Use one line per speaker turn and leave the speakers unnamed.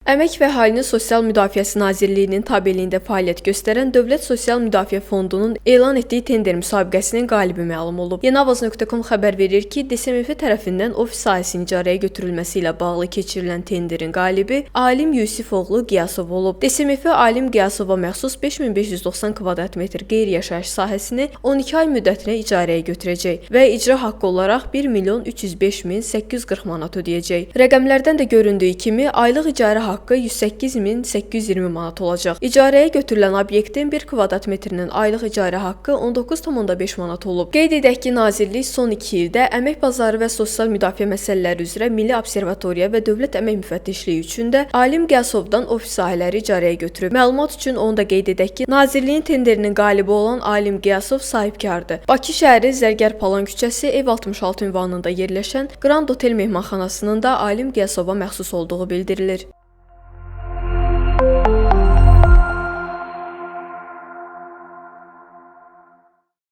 Əmək və Əhalinin Sosial Müdafiəsi Nazirliyinin tabeliyində fəaliyyət göstərən Dövlət Sosial Müdafiə Fondunun elan etdiyi tender müsabiqəsinin qalibi məlum olub. Yeniavaz.com xəbər verir ki, DSMF tərəfindən ofis sahəsinin icarəyə götürülməsi ilə bağlı keçirilən tenderin qalibi Alim Yusifoğlu Qiyasov olub. DSMF Alim Qiyasova məxsus 5590 kvadrat metr qeyri-yaşayış sahəsini 12 ay müddətinə icarəyə götürəcək və icra haqqı olaraq 1 milyon 305 min 840 manat ödəyəcək. Rəqəmlərdən də göründüyü kimi, aylıq icarə haqqı 108.820 manat olacaq. İcarəyə götürülən obyektin 1 kvadrat metrinin aylıq icarə haqqı 19,5 manat olub. Qeyd edək ki, nazirlik son 2 ildə əmək bazarı və sosial müdafiə məsələləri üzrə Milli Observatoriya və Dövlət Əmək Müfəttişliyi üçün də Alim Qiyasovdan ofis sahələri icarəyə götürüb. Məlumat üçün onu da qeyd edək ki, nazirliyin tenderinin qalibi olan Alim Qiyasov sahibkardır. Bakı şəhəri Zərgər Palan küçəsi ev 66 ünvanında yerləşən Grand Otel mehmanxanasının da Alim Qiyasova məxsus olduğu bildirilir.